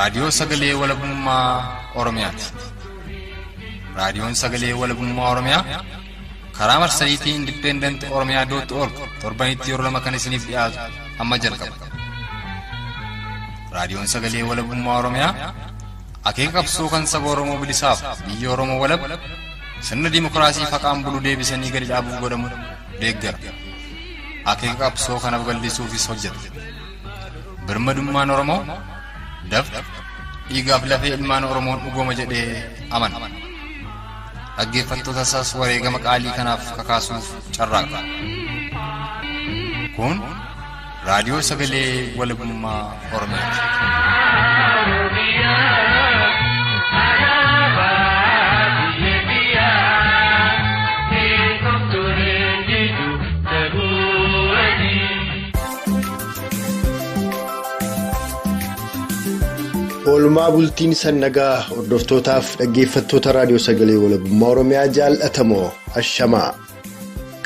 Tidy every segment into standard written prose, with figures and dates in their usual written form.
Raadiyoo Sagalee Walabummaa Oromiyaati. Raadiyoon Sagalee Walabummaa Oromiyaa karaa marsariitii Independent Oromiyaa dot org torbanitti yeroo lama kan isiniif dhiyaatu amma jalqaba. Raadiyoon Sagalee Walabummaa Oromiyaa akeeka qabsoo kan saba Oromoo bilisaaf biyya Oromoo walab sirna dimookiraasii faqaan bulu deebisanii gadi dhaabuuf godhamu deeggara. Akeeka qabsoo kana babal'isuufis hojjeta. Birmadummaan Oromoo dafqa dhiigaaf lafee ilmaan Oromoon dhugooma jedhee amana. Dhaggeeffattoota isaas wareegama qaalii kanaaf kakaasuuf carraaqa. Kun raadiyoo sagalee walabummaa Oromiyaati. Oolmaa bultiin sannagaa hordoftootaaf dhaggeeffattoota raadiyoo sagalee walabummaa Oromiyaa jaallatamoo ashamaa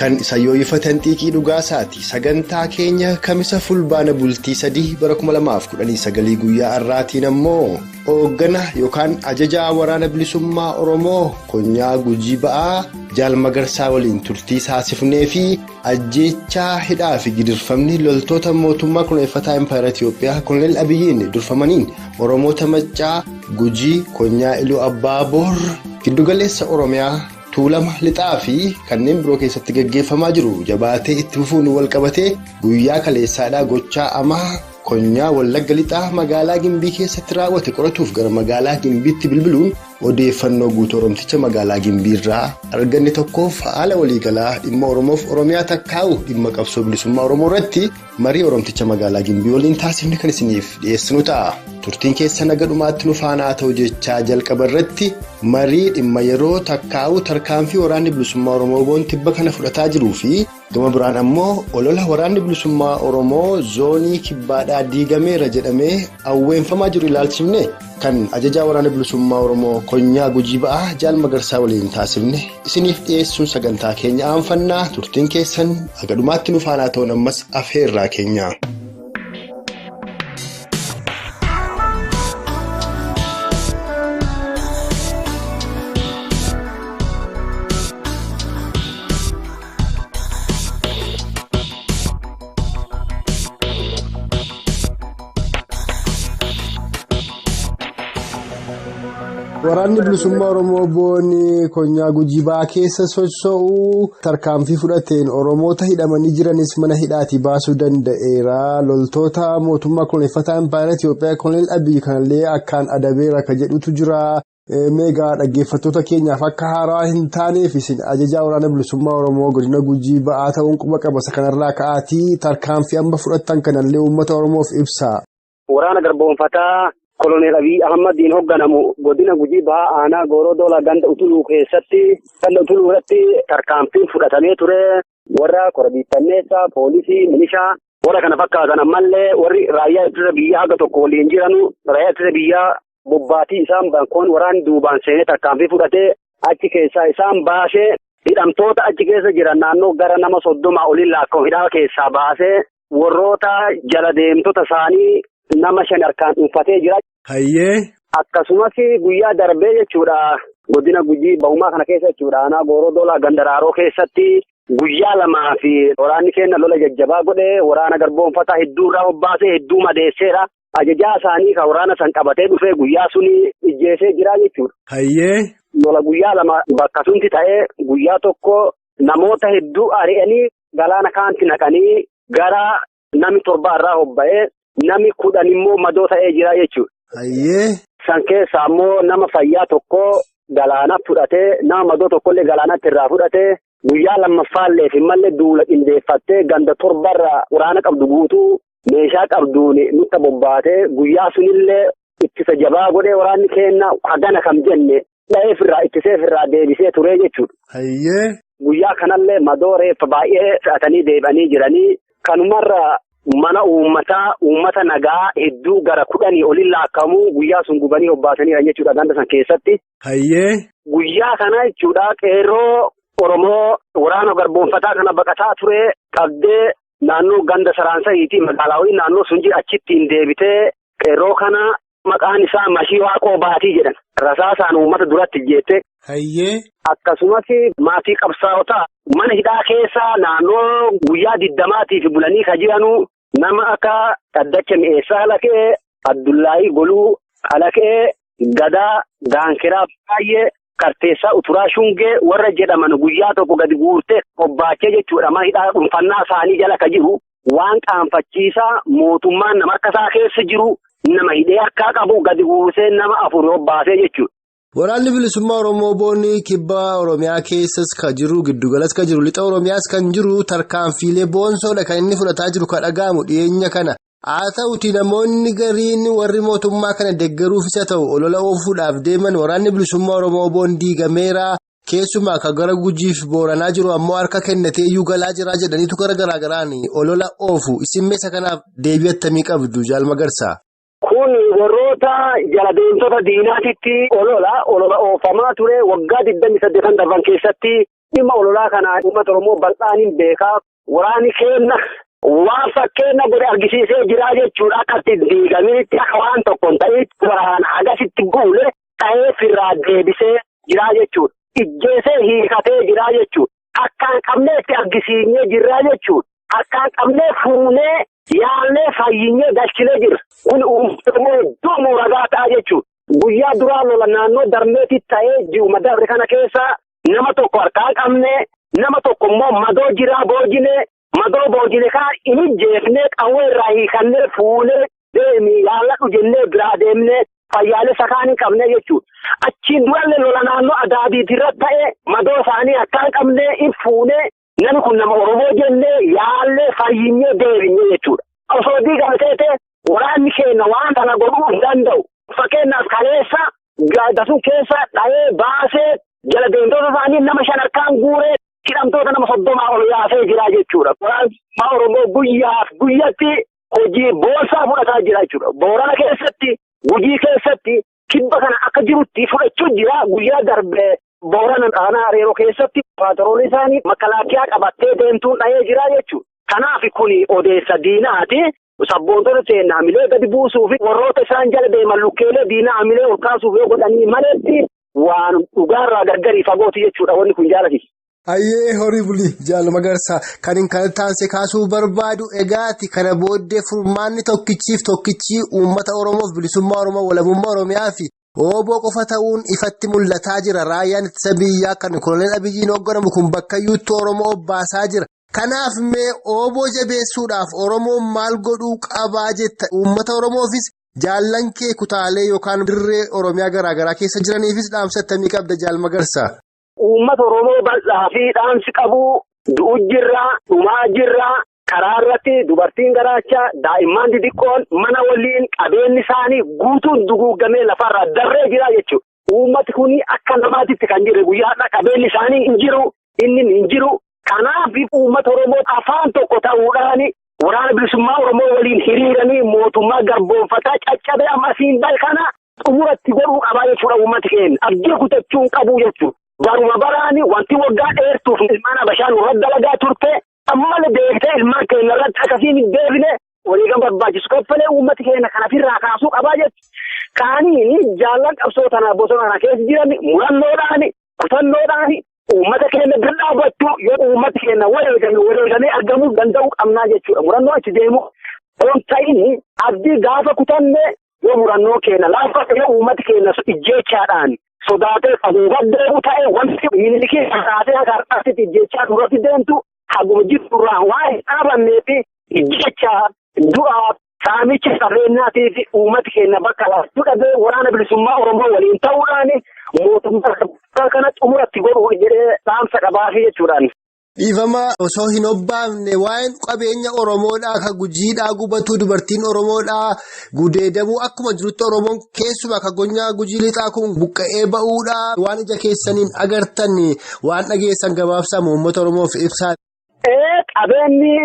kan isa yooyifatan xiiqii dhugaasaati. Sagantaa keenya kamisa fulbaana bultii 3 bara 2019 guyyaa har'aatiin ammoo hooggana yookaan ajajaa waraana bilisummaa Oromoo Konyaa Gujii Ba'aa Jaal Magarsaa waliin turtii taasifnee fi ajjeechaa hidhaa fi gidirfamni loltoota mootummaa kunuunfataa Impaayera Itiyoophiyaa Koloneel Abiyyiin durfamaniin Oromoota Maccaa Gujii Konyaa Iluu Abbaa Boor giddugaleessa Oromiyaa Tuulama Lixaa fi kanneen biroo keessatti gaggeeffamaa jiru jabaatee itti fufuun walqabatee guyyaa kaleessaadhaa gochaa amaa Konyaa Wallagga Lixaa magaalaa Gimbii keessatti raawwate qoratuuf gara magaalaa Gimbiitti bilbiluun odeeffannoo guutuu Oromticha magaalaa Gimbii irraa arganne tokkoof haala waliigalaa dhimma Oromoof Oromiyaa takkaa'u dhimma qabsoo bilisummaa Oromoo irratti marii Oromticha magaalaa Gimbii waliin taasifne kan isiniif dhiyeessinu ta'a. Turtiin keessa naga dhumaatti nu faana ta'u jechaa jalqaba irratti marii dhimma yeroo takkaa'u tarkaanfii waraanni bilisummaa Oromoo boon tibba kana fudhataa jiruu fi gama biraan ammoo olola waraanni bilisummaa Oromoo zoonii kibbaadhaa diigameera jedhamee awweenfamaa jiru ilaalchifne kan ajajaa waraana bilisummaa Oromoo Konyaa Gujii Ba'aa Jaal Magarsaa waliin taasifne isiniif dhiyeessuun sagantaa keenya aanfannaa turtiin keessan haga dhumaatti nu faana ta'uun ammas afeerraa keenya. Waraanni bilisummaa Oromoo booni Konyaa Gujii Ba'aa keessa socho'u tarkaanfii fudhateen Oromoota hidhamanii jiranis mana hidhaatii baasuu danda'eera. Loltoota mootummaa kunuunfataa Impaayera Itiyoophiyaa Koloneel Abiyyi kanallee akkaan adabeera ka jedhutu jira. Meegaa dhaggeeffattoota keenyaaf akka haaraa hin taaneef isin ajajaa waraana bilisummaa Oromoo godina Gujii Ba'aa ta'uun quba qaba. Isa kanarraa ka'aatii tarkaanfii amma fudhattan kanallee uummata Oromoof ibsa. Waraana garboonfataa Koloneel Abiyyi Ahmadiin hoogganamu godina Gujii Ba'aa aanaa Gooroo Doolaa ganda Utuluu keessatti ganda Utuluu irratti tarkaanfiin fudhatamee ture. Warra korbiittanneessaa, poolisii, milishaa warra kana fakkaatan ammallee warri raayyaa ittisa biyyaa haga tokko waliin jiranu raayyaa ittisa biyyaa bobbaatii isaan bankoon waraanni duubaan seenee tarkaanfii fudhatee achi keessaa isaan baasee hidhamtoota achi keessa jiran naannoo gara nama 30 oliin lakkaa'u hidhaa keessaa baasee warroota jala deemtota isaanii nama 5 harkaan dhuunfatee jira. Hayyee. Akkasumas guyyaa darbee jechuudha godina Gujii Ba'umaa kana keessa jechuudha aanaa Gooroo Doolaa Gandaraaroo keessatti guyyaa lamaa fi waraanni keenya lola jajjabaa godhee waraana garboonfataa hedduu irraa hobbaasee hedduu madeesseera. Ajajaa isaanii kan waraana san qabatee dhufee guyyaa suni ijjeesee jira jechuudha. Hayyee. Lola guyyaa lama bakka sunti ta'ee guyyaa tokko namoota hedduu ari'anii galaana kaanti naqanii gara nami 7 irraa hobba'ee nami 10 immoo madoo ta'ee jira jechuudha. Hayyee. San keessaa immoo nama fayyaa tokko galaana fudhatee nama madoo tokkollee galaanatti irraa fudhatee guyyaa lammaffaallee fi mallee duula qindeeffattee ganda 7 irraa waraana qabdu guutuu meeshaa qabduun nutti bobbaatee guyyaa sunillee ittisa jabaa godhee waraanni keenya hagana kam jenne dha'ee ofirraa ittisee ofirraa deebisee ture jechuudha. Hayyee. Guyyaa kanallee madoo reeffa baay'ee fe'atanii deebi'anii jiranii kanumarra mana uummataa uummata nagaa hedduu gara 10 oliin lakkaa'amu guyyaa sun gubanii hobbaasanii jechuudha ganda san keessatti. Hayyee. Guyyaa kana jechuudha qeerroo Oromoo waraana garboonfataa kana baqataa ture qabdee naannoo ganda Saraansayiitii magaalaa waliin naannoo sun jira achittiin deebitee qeerroo kana Maqaan isaa Mashii Waaqoo Baatii jedhan. Rasaasaan uummata duratti ijjeette. Hayyee. Akkasumas maatii qabsaa'otaa mana hidhaa keessaa naannoo guyyaa 20tiif bulanii kan jiranuu nama akka Dhaddacha Mi'eessaa Halakee, Abdullaahii Goluu Halakee, Gadaa Gaankiraa Baay'ee, Karteessaa Uturaa Shungee warra jedhaman guyyaa tokko gadi guurtee qobbaachee jechuudha. Mana hidhaa dhuunfannaa isaanii jala kan jiru waan qaanfachiisaa mootummaan nama harka isaa keessa jiru nama hidhee harkaa qabu gadi guursee nama 4 hobbaasee jechuudha. Waraanni bilisummaa Oromoo boonni kibba Oromiyaa keessas kan jiru giddugalas kan jiru lixa Oromiyaas kan jiru tarkaanfiilee boonsoodha kan inni fudhataa jiru kan dhaga'amu dhiyeenya kana. Haa ta'uti namoonni gariin warri mootummaa kana deeggaruuf isa ta'u olola oofuudhaaf deeman waraanni bilisummaa Oromoo boon diigameera keessumaa kan gara Gujiif Booranaa jiru ammoo harka kennatee iyyuu galaa jira jedhaniitu gara garaagaraan olola oofu. Isin meeshaa kanaaf deebii attamii qabdu Jaal Magarsaa? Kun warroota jala deemtota diinaatitti olola oofamaa ture waggaa 28 darban keessatti dhimma ololaa kana uummata Oromoo bal'aaniin beekaa waraanni keenya waan fakkeenya godhe argisiisee jira jechuudha. Akka itti diigaminitti akka waan tokko hin ta'initti waraana agasitti guule ta'ee firraa deebisee jira jechuudha. Ijjeesee hiikatee jira jechuudha. Akka hin qabnee itti argisiisnee jirra jechuudha. Akka hin qabnee fuunee yaallee fayyinyee galchinee jirra. Kun uummata Oromoo hedduu ragaa ta'a jechuudha. Guyyaa duraa lola naannoo darmeetti ta'ee ji'uma darbe kana keessa nama tokko harkaa hin qabne, nama tokko immoo madoo jiraa boojine, madoo boojine kaan inni jeefnee qawwee irraa hiikannee fuunee deemii yaalladhu jennee biraa deemnee fayyaalee sakaan hin qabne jechuudha. Achiin durallee lola naannoo adaabiitirra ta'ee madoo isaanii harkaa hin qabne hin fuunee namni kun nama Oromoo jennee yaallee fayyinyee deebinyee jechuudha. Osoo diigame ta'e waraanni keenya waan kana godhuu hin danda'u. Fakkeenyaaf kaleessa gaadasuu keessa dha'ee baasee jala deemtota isaanii nama 5 harkaan guuree hidhamtoota nama 30 ol yaasee jira jechuudha. Waraanni Oromoo guyyaaf guyyatti hojii boonsaa fudhataa jira jechuudha. Boorana keessatti, Gujii keessatti, kibba kana akka jirutti fudhachuu jira. Guyyaa darbe Boorana aanaa Areeroo keessatti paatroolii isaanii makalaakiyaa qabattee deemtuun dha'ee jira jechuudha. Kanaaf kun odeessa diinaati. Sabboontota seenaa hamilee gadi buusuu fi warroota isaan jala deeman lukkeelee diinaa hamilee ol kaasuuf yoo godhanii maletti waan dhugaarraa gargarii fagooti jechuudha wanni kun jaalati. Ayyee horii bulii Jaal Magarsaa kan hin kana taanse kaasuu barbaadu egaati kana booddee furmaanni tokkichiif tokkichii uummata Oromoof bilisummaa Oromoo walabummaa Oromiyaa fi Ooboo qofa ta'uun ifatti mul'ataa jira. Raayyaan ittisa biyyaa kan Koloneel Abiyyiin hoogganamu kun bakka iyyuutti Oromoo obbaasaa jira. Kanaaf mee ooboo jabeessuudhaaf Oromoon maal godhuu qabaa jetta? Uummata Oromoofis jaallan kee kutaalee yookaan dirree Oromiyaa garaagaraa keessa jiraniifis dhaamsa attamii qabda Jaal Magarsaa? Uummata Oromoo bal'aa fi dhaamsi qabu du'u jirra, dhumaa jirra. Karaa irratti dubartiin garaachaa, daa'imman xixiqqoon mana waliin qabeenyi isaanii guutuun duguugamee lafarraa darree jira jechuudha. Uummati kun akka namaatitti kan jiru guyyaa qabeenyi isaanii hin jiru, inni hin jiru. Kanaaf uummata Oromoo afaan tokko ta'uudhaan waraana bilisummaa Oromoo waliin hiriiranii mootummaa garboonfataa caccabee ammasiin balkana xumuratti godhuu qabaa jechuudha uummati keenya. Abdii kutachuu hin qabu jechuudha. Baruma baraani wanti waggaa dheertuuf ilmaan Habashaan irratti dalagaa turte ammallee deebitee ilmaan keenya irratti akkasiin hin deebine waliigan barbaachisu kaffalee uummati keenya kan ofirraa kaasuu qabaa jechuudha. Kaaniin jaallan qabsoo tanaa bosona kana keessa jiran murannoodhaan kutannoodhaan uummata keenya bira dhaabbachuu yoo uummati keenya wareegamee argamuu danda'uu qabnaa jechuudha. Murannoo achi deemu on ta'in abdii gaafa kutanne yoo murannoo keenya laaffate yoo uummati keenya ijjeechaadhaan sodaatee faguugaa deemu ta'e wanti Minilikii kaasee akka har'aatti ijjeechaa duratti deemtu haguma jirturraa waan hin dhaabannee fi ijjeechaa du'aa saamicha qabeenyaatii fi uummati keenya bakka laaftuu dhabee waraana bilisummaa Oromoo waliin ta'uudhaan mootummaa kana xumuratti godhuu jedhee dhaamsa qabaafi jechuudhaan. Dhiifama osoo hin obbaafne waa'een qabeenya Oromoodhaa kan Gujiidhaa gubatuu dubartiin Oromoodhaa gudeedamuu akkuma jirutti Oromoon keessumaa kan gonyaa Gujii lixaa kun buqqa'ee ba'uudhaa waan ija keessaniin agartan waan dhageessan gabaabsaa uummata Oromoof ibsaa. Qabeenyi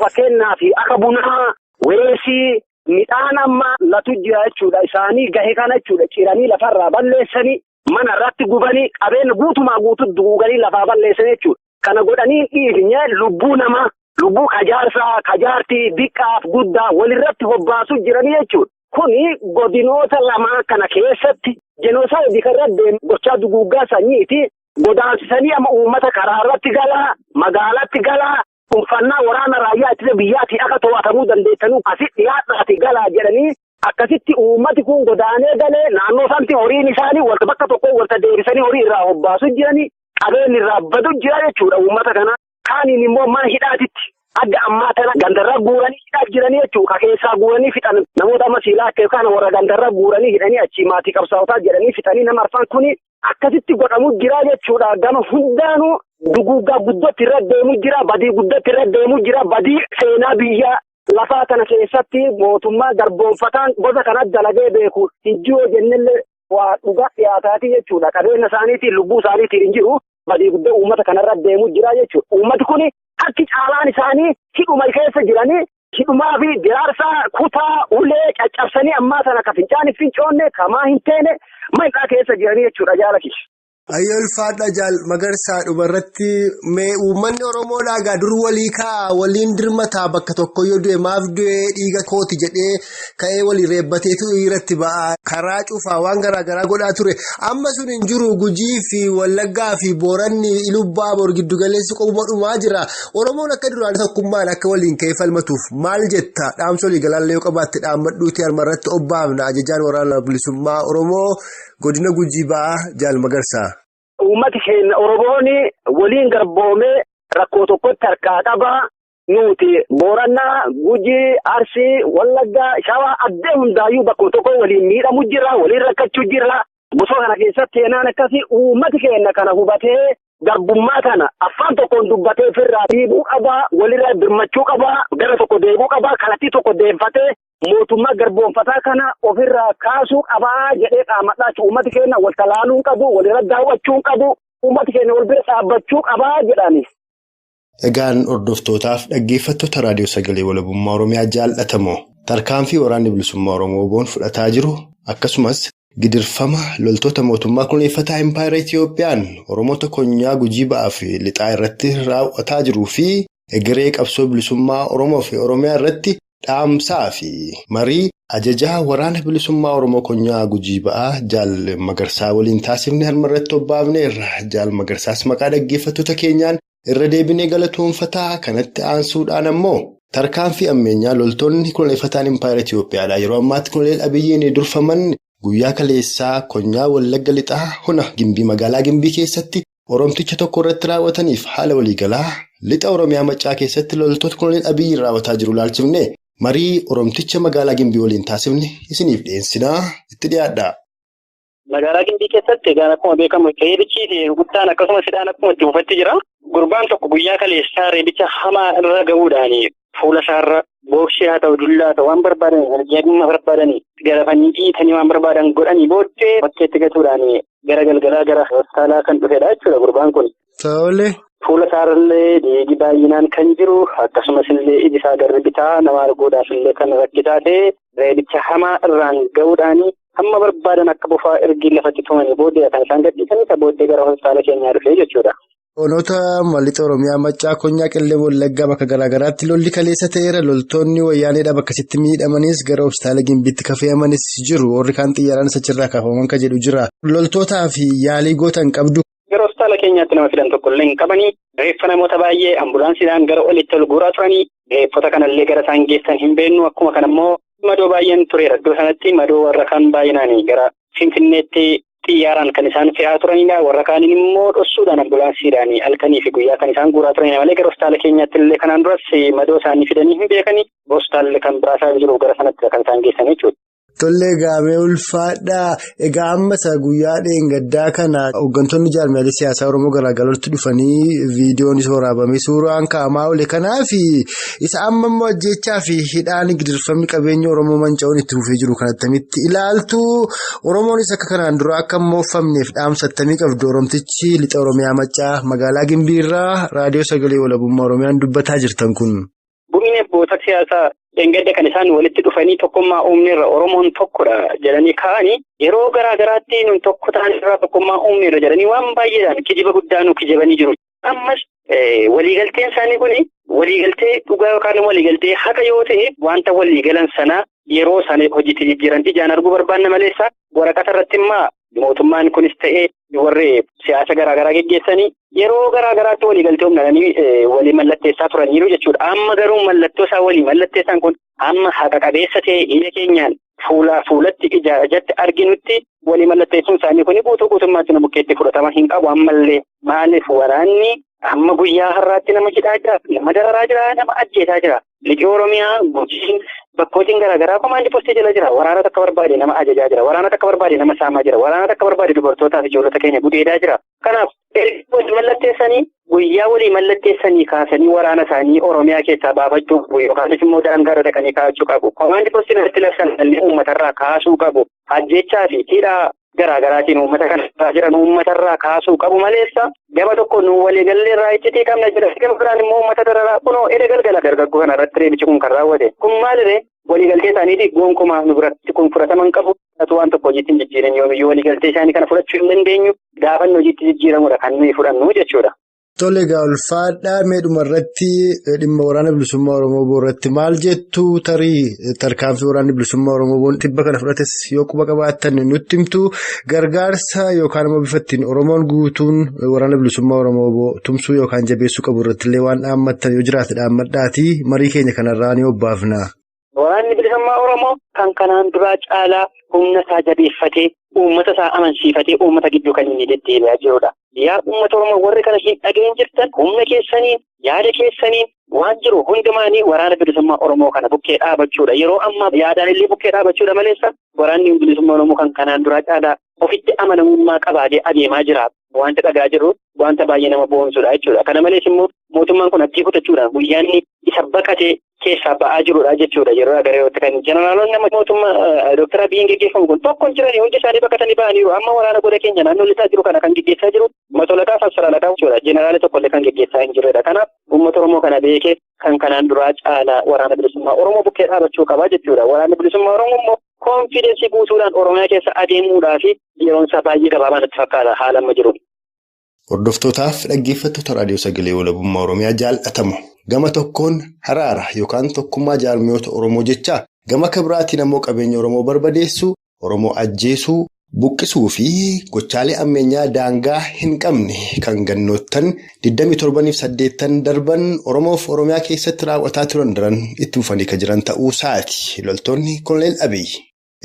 fakkeenyaaf akka bunaa, weesii, midhaan amma latu jira jechuudha. Isaanii gahe kana jechuudha ciranii lafarraa balleessanii mana irratti gubanii qabeenya guutumaa guutuu duuganii lafaa balleessanii jechuudha. Kana godhanii dhiifnee lubbuu namaa, lubbuu kajaarsaa, kajaartii, diqqaaf guddaa walirratti hobbaasuu jiranii jechuudha. Kuni godinoota lamaan kana keessatti jenoosaayidii kan irra deemu gochaa duguuggaa sanyiiti. Godaansisanii amma uummata karaa irratti galaa, magaalatti galaa, uffannaa waraana raayyaa ittisa biyyaatiin akka to'atamuu dandeettanuu asi dhiyaadhaati galaa jedhanii akkasitti uummati kun godaanee galee naannoo sanatti horiin isaanii walta bakka tokko walta deebisanii horii irraa hobbaasu jiranii qabeen irraa badu jira jechuudha uummata kana. Kaaniin immoo mana hidhaatitti adda ammaa tana gandarra guuranii hidhaa jiranii jechuudha. Keessaa guuranii fixan namoota amma siilaa akka yookaan warra gandarra guuranii hidhanii achii maatii qabsaa'otaa jedhanii fixanii nama arfan kuni akkasitti godhamu jira jechuudha. Gama hundaanuu duguuggaa guddatti irra deemu jira, badii guddatti irra deemu jira, badii seenaa biyya lafaa kana keessatti mootummaa garboonfataan gosa kana dalagee beeku hin jiru jennellee waa dhugaa dhiyaataati jechuudha. Qabeenya isaaniitiin lubbuu isaaniitiin hin jiru. Badii guddaa uummata kanarra deemu jira jechuudha. Uummati kun harki caalaan isaanii hidhuma keessa jiranii hidhumaa fi diraarsaa kutaa ulee caccabsanii ammaa sana ka fincaanii fincoonne kamaa hin teene maqaa keessa jiranii jechuudha jaalati. Ayyoo ulfaadha Jaal Magarsaa dhumarratti mee uummanni Oromoo dhaagaa dur walii kaa'a waliin dirmataa bakka tokko yoo du'e maaf du'e dhiiga kooti jedhee ka'ee walii reebbateetu irratti ba'a. Karaa cufaa waan garaagaraa godhaa ture. Amma sun hin jiru Gujii fi Wallaggaa fi Booranni Ilubbaabor giddugaleessi qoma dhumaa jira. Oromoon akka duraan tokkummaan akka waliin ka'ee falmatuuf maal jetta? Dhaamsa walii galaallee yoo qabaatte dhaammadhuuti harmarratti obbaafna. Ajajaan waraana bilisummaa Oromoo godina Gujii ba'aa Jaal Magarsaa. Uummati keenya Oromoon waliin garboomee rakkoo tokkotti harkaa qaba. Nuti Boorannaa, Gujii, Arsii, Wallaggaa, Shawaa addee hundaayyuu bakka tokko waliin miidhamu jira, waliin rakkachuu jira. Bosona kana keessatti seenaan akkasii uummati keenya kana hubatee garbummaa kana afaan tokkoon dubbatee ofirraa dhiibuu qabaa, walirraa birmachuu qabaa, gara tokko deebuu qabaa, kallattii tokko deemfatee mootummaa garboonfataa kana ofirraa kaasuu qabaa jedhee qaamadhaa. Uummati keenya wal talaaluu qabu, walirra daawwachuu qabu, uummati keenya wal bira dhaabbachuu qabaa jedhani. Egaan hordoftootaaf dhaggeeffattoota raadiyoo sagalee walabummaa Oromiyaa jaallatamoo tarkaanfii waraanni bilisummaa Oromoo boon fudhataa jiru akkasumas gidirfama loltoota mootummaa kunuunfataa Impaayera Itiyoophiyaan Oromoota konyaa Gujii ba'aa fi lixaa irratti raawwataa jiruu fi egeree qabsoo bilisummaa Oromoo fi Oromiyaa irratti dhaamsaa fi marii ajajaa waraana bilisummaa Oromoo konyaa Gujii ba'aa Jaal Magarsaa waliin taasifne harmarratti obbaafneerra. Jaal Magarsaas maqaa dhaggeeffattoota keenyaan irra deebinee galatoonfataa. Kanatti aansuudhaan ammoo tarkaanfii ammeenyaa loltoonni kunuunfataan Impaayera Itiyoophiyaadha. Yeroo ammaatti Koloneel Abiyyiin durfaman guyyaa kaleessaa konyaa Wallagga lixaa hona Gimbii magaalaa Gimbii keessatti Oromticha tokko irratti raawwataniif haala waliigalaa lixa Oromiyaa Maccaa keessatti loltoota Koloneel Abiyyiin raawwataa jiru laalchifne marii Oromticha magaalaa Gimbii waliin taasifne isiniif dhiyeessinaa itti dhiyaadha. Magaalaa Gimbii keessatti egaa akkuma beekamu reebichi fi rukuttaan akkasumas hidhaan akkuma itti fufatti jira. Gurbaan tokko guyyaa kaleessaa reebicha hamaa irra gahuudhaan fuula isaarra booksii haa ta'u dullaa haa ta'u waan barbaadan jabina barbaadanii garafanii dhiitanii waan barbaadan godhanii booddee bakkeetti gatuudhaan gara galgalaa gara hospitaalaa kan dhufedha jechuudha gurbaan kun. Tole. Fuula isaarrallee dhiigi baay'inaan kan jiru akkasumas illee iji isaa garri bitaa nama arguudhaaf illee kan rakkisaa ta'e reebicha hamaa irraan gahuudhaan hamma barbaadan akka bofaa ergi lafatti tumanii booddee kan isaan gadhiisanii isa booddee gara hospitaala keenyaa dhufee jechuudha. Onoota lixa Oromiyaa Maccaa konyaa Qillee Wallaggaa bakka garaagaraatti lolli kaleessa ta'eera. Loltoonni wayyaaneedha bakkasitti miidhamanis gara hospitaala Gimbiitti kafeemanis jiru. Warri kaan xiyyaaraan achirraa kaafaman kan jedhu jira. Loltootaa fi yaalii gootan qabdu. Gara hospitaala keenyaatti nama fidan tokko illee hin qabanii. Reeffa namoota baay'ee ambulaansiidhaan gara olitti ol guuraa turanii. Reeffota kanallee gara isaan geessan hin beeknu. Akkuma kanammoo madoo baay'een tureera. Iddoo sanatti madoo warra kaan baay'inaan gara Finfinneetti xiyyaaraan kan isaan fe'aa turanidha. Warra kaaniin immoo dhossuudhaan ambulaansiidhaan halkanii fi guyyaa kan isaan guuraa turanidha malee gara hospitaala keenyaatti illee kanaan duras madoo isaanii fidanii hin beekanii. Hospitaalli kan biraasaa jiru gara sanatti kan isaan geessan jechuudha. Tollee gaamee ulfaadhaa. Egaa amma isa guyyaa dheengaddaa kana hooggantoonni jaarmiyaalee siyaasaa Oromoo garaagaraatti dhufanii viidiyoonis waraabamee suuraan kaa'amaa oole. Kanaaf isa amma immoo ajjeechaa fi hidhaan gidirfamni qabeenya Oromoo manca'uun itti fufee jiru kan attamitti ilaaltu. Oromoonis akka kanaan dura akka hin moofamneef dhaamsa attamii qabdu. Oromtichi lixa Oromiyaa Maccaa magaalaa Gimbiirraa raadiyoo sagalee walabummaa Oromiyaan dubbataa jirtan kun. Gumiin abboota siyaasaa dheengadda kan isaan walitti dhufanii tokkummaa uumneerra Oromoon tokkodha jedhanii kaa'anii yeroo garaa garaatti nun tokko ta'an irraa tokkummaa uumneerra jedhanii waan baay'eedhaan kijiba guddaa nu kijibanii jiru. Ammas waliigalteen isaanii kun Waliigaltee dhugaa yookaan waliigaltee haqa yoo ta'e wanta waliigalan sana yeroo isaan hojiitti jijjiiran ijaan arguu barbaanna maleessa waraqata irratti immoo mootummaan kunis ta'ee warri siyaasa garaagaraa geggeessanii yeroo garaagaraatti waliigaltee humnanii walii mallatteessaa turaniiru jechuudha. Amma garuu mallattoo isaa walii mallatteessaan kun amma haqa qabeessa ta'e ija keenyaan fuulaa fuulatti ijatti arginutti walii mallatteessuun isaanii kun guutuu guutummaatti nu bukkeetti fudhatama hin qabu ammallee maaliif waraanni amma guyyaa har'aatti nama hidhaa jira, nama dararaa jira, nama ajjeesaa jira. Liqii Oromiyaa guutiin bakkootiin garaagaraa komaandi postii jala jira. Waraana takka barbaade nama ajajaa jira. Waraana takka barbaade nama saamaa jira. Waraana takka barbaade dubartootaa fi ijoollota keenya gudeedaa jira. Kanaaf erga walii mallatteessanii guyyaa walii mallatteessanii kaasanii waraana isaanii Oromiyaa keessaa baafachuuf yookaan immoo daangaarra dhaqanii kaa'achuu qabu. Komaandi postiin irratti labsan illee uummatarraa kaasuu qabu. Ajjechaa fi hidhaa garaagaraatiin uummata kana jiran uummatarraa kaasuu qabu maleessa gama tokko nu waliigallee irraa iccitii qabna jira. Gama biraan immoo uummata dararaa kunoo edda galgala dargaggoo kana irratti reebichi kun kan raawwate. Kun maaliree waliigaltee isaaniitii gonkumaa nu biratti kun fudhatama hin qabu. Waan tokko hojiitti hin jijjiiran yoomiyyuu waliigaltee isaanii kana fudhachuu hin dandeenyu gaafannu hojiitti jijjiiramudha kan nuyi fudhannu jechuudha. Tole egaa ulfaadhaa meedhuma irratti dhimma waraana bilisummaa Oromoo irratti maal jettu tarii tarkaanfii waraanni bilisummaa Oromoo tibba kana fudhates yoo quba qabaattan nutti himtu gargaarsa yookaan immoo bifa ittiin Oromoon guutuun waraana bilisummaa Oromoo tumsuu yookaan jabeessuu qabu irratti illee waan dhaammattan yoo jiraate dhaammadhaatii marii keenya kanarraa ni obbaafna. Waraanni bilisummaa Oromoo kan kanaan duraa caalaa humna isaa jabeeffatee uummata isaa amansiifatee uummata gidduu kan inni deddeebi'aa jirudha. Yaa uummata Oromoo warri kana hin dhageen jirtan humna keessaniin yaada keessaniin waan jiru hundumaanii waraana bilisummaa Oromoo kana bukkee dhaabachuudha. Yeroo ammaa yaadaan illee bukkee dhaabachuudha maleessa waraanni bilisummaa Oromoo kan kanaan duraa caalaa ofitti amanamummaa qabaatee adeemaa jira. Wanta dhagaa jirru wanta baay'ee nama boonsudha jechuudha. Kana malees immoo mootummaan kun abdii kutachuudhaan guyyaan isa baqatee keessaa ba'aa jirudha jechuudha. Yeroo gara yerootti kan jeneraalonni nama mootummaa Dooktar Abiyyiin geggeeffamu kun tokko hin jirani hundi isaanii baqatanii ba'aniiru. Amma waraana goda keenya naannoo lixaa jiru kana kan geggeessaa jiru matolaqaa fi saralaqaa jechuudha. Jeneraala tokkollee kan geggeessaa hin jirredha. Kanaaf uummata Oromoo kana beekee kan kanaan duraa caalaa waraana bilisummaa Oromoo bukkee dhaabachuu qabaa jechuudha. Waraanni bilisummaa Oromoo immoo koonfiidensii guutuudhaan Oromiyaa keessa adeemuudhaa fi yeroon isaa baay'ee gabaabaa natti fakkaata haala amma jiru. Hordoftootaaf dhaggeeffattoota raadiyoo sagalee walabummaa Oromiyaa jaallatamu gama tokkoon haraara yookaan tokkummaa jaarmiyoota Oromoo jecha gama kibiraatiin ammoo qabeenya Oromoo barbadeessuu, Oromoo ajjeesuu, buqqisuu fi gochaalee ammeenyaa daangaa hin qabne kan gannoottan 27 darban Oromoof Oromiyaa keessatti raawwataa turan daran itti fufanii kan jiran ta'uu isaati. Loltoonni Koloneel Abiyyi.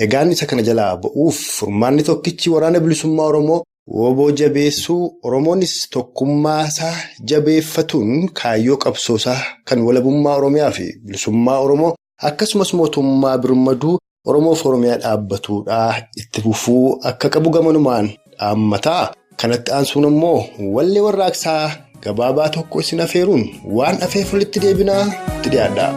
Egaan isa kana jalaa ba'uuf furmaanni tokkichi waraana bilisummaa Oromoo Woboo jabeessuu Oromoonis tokkummaa isaa jabeeffatuun kaayyoo qabsoosaa kan walabummaa Oromiyaa fi bilisummaa Oromoo akkasumas mootummaa birmaduu Oromoof Oromiyaa dhaabbatuudhaa itti fufuu akka qabu gamanumaan dhaammataa. Kanatti aansuun immoo wallee warraaqsaa gabaabaa tokko isin afeeruun waan afeef walitti deebinaa itti dhiyaadha.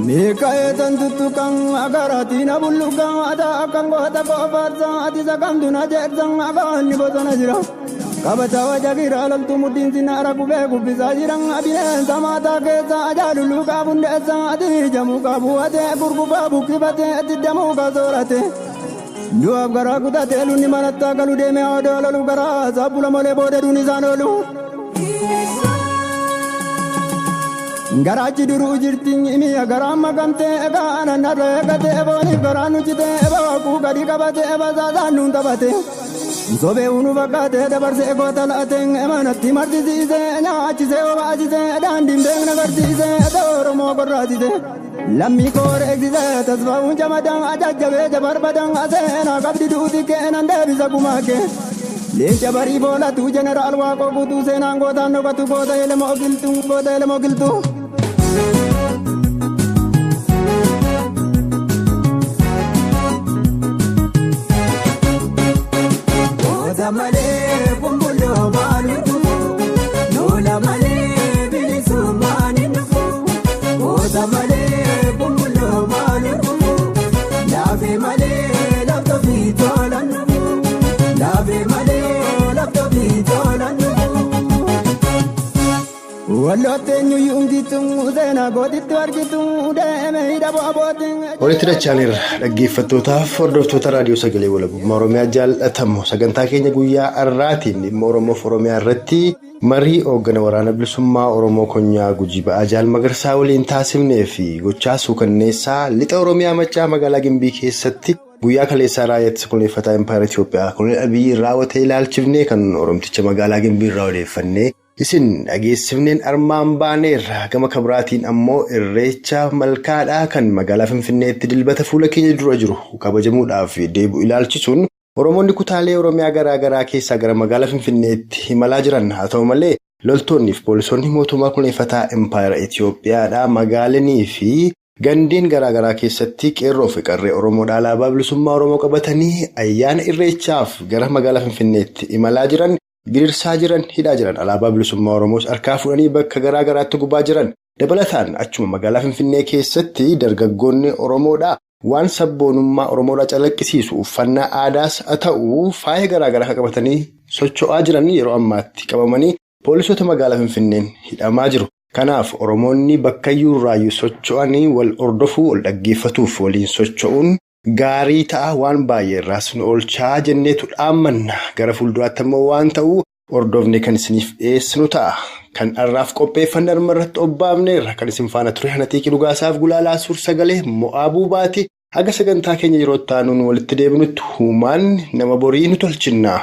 Meeqaeetan tuttuqan agaraatiin abulluqan aadaa kan goota qoofaarsan ati sakamtuna jeersan afaanni bosona jira. Kabajaa jagira laltuu muddiin sinaara gubee gubbisaa jiran bineensa maataa keessa ajaalulluu qaabundeessa ati jamuu qaabu'atee gurgufaa bukkifatee diddamuu kasoorate. Du'aaf garaa kutatee lunni manatti galu deemee odoo lolu garaa sabbula malee booda duun isaan oolu. Garaachi duruu jirti mi'a garaa makamtee egaa narra eegatee booniif garaa nuchitee baakuu gadi qabatee basaasaan nuun taphatee. Sobee unu fakkaatee dabarsee goota laatee manatti martisiisee nyaachisee obaasisee daandiin beekna garsiisee Oromoo gorraasisee. Lammii koor eegsisee tasfaa'uun jamadaan ajajjabee jabarbadaan aseenaa qabdi duuti keenan deebisa gumaakee. Leenca barii boolatu jeneraal waaqoo guutuu seenaan gootaan dhokatu goota elemoo qilxuu goota elemoo qilxuu. Malee kumbuloo maali dhufu lola malee bilisummaan hin dhufu goota malee Walitti dachaaniirra dhaggeeffattootaaf hordoftoota raadiyoo sagalee walabummaa Oromiyaa jaallatamu sagantaa keenya guyyaa har'aatiin dhimma Oromoof Oromiyaa irratti marii hooggana waraana bilisummaa Oromoo Konyaa Gujii Ba'aa Jaal Magarsaa waliin taasifnee fi gochaa suukanneessaa lixa Oromiyaa Maccaa magaalaa Gimbii keessatti guyyaa kaleessaa raayyaa ittisa kunuunfataa Impaayera Itiyoophiyaa Koloneel Abiyyi raawwatee ilaalchifnee kan Oromticha magaalaa Gimbii irraa odeeffannee. Isin dhageessifneen armaan baaneerra gama kabiraatiin ammoo irreecha malkaadhaa kan magaalaa Finfinneetti dilbata fuula keenya dura jiru kabajamuudhaaf deebi'u ilaalchisuun Oromoonni kutaalee Oromiyaa garaa garaa keessaa gara magaalaa Finfinneetti imalaa jiran haa ta'u malee loltoonni fi poolisoonni mootummaa kunuunfataa Impaayera Itiyoophiyaadhaa magaalinii fi gandeen garaa garaa keessatti qeerroo fi qarree Oromoodhaa alaabaa bilisummaa Oromoo qabatanii ayyaana irreechaaf gara magaalaa Finfinneetti imalaa jiran. Gidirsaa jiran hidhaa jiran alaabaa bilisummaa Oromoos harkaa fuudhanii bakka garaa garaatti gubaa jiran dabalataan achuma magaalaa Finfinnee keessatti dargaggoonni Oromoodhaa waan sabboonummaa Oromoodhaa calaqqisiisu uffannaa aadaas haa ta'u faaya garaa garaa qabatanii socho'aa jiran yeroo ammaatti qabamanii poolisoota magaalaa Finfinneen hidhamaa jiru. Kanaaf Oromoonni bakkayyuu irraayyuu socho'anii wal hordofuu wal dhaggeeffatuuf waliin socho'uun. Gaarii ta'a waan baay'ee irraas nu oolchaa jenneetu dhaammanna gara fuulduraatti ammoo waan ta'u hordofne kan isiniif dhiyeessinu ta'a. Kan har'aaf qopheeffanne arma irratti obbaafneerra kan isin faana ture Hanaxiiqii Dhugaasaaf Gulaalaa Suur-Sagalee Mo'aabuu Baati haga sagantaa keenya yeroo itti aanuun walitti deebinutti humaan nama borii nu tolchinna.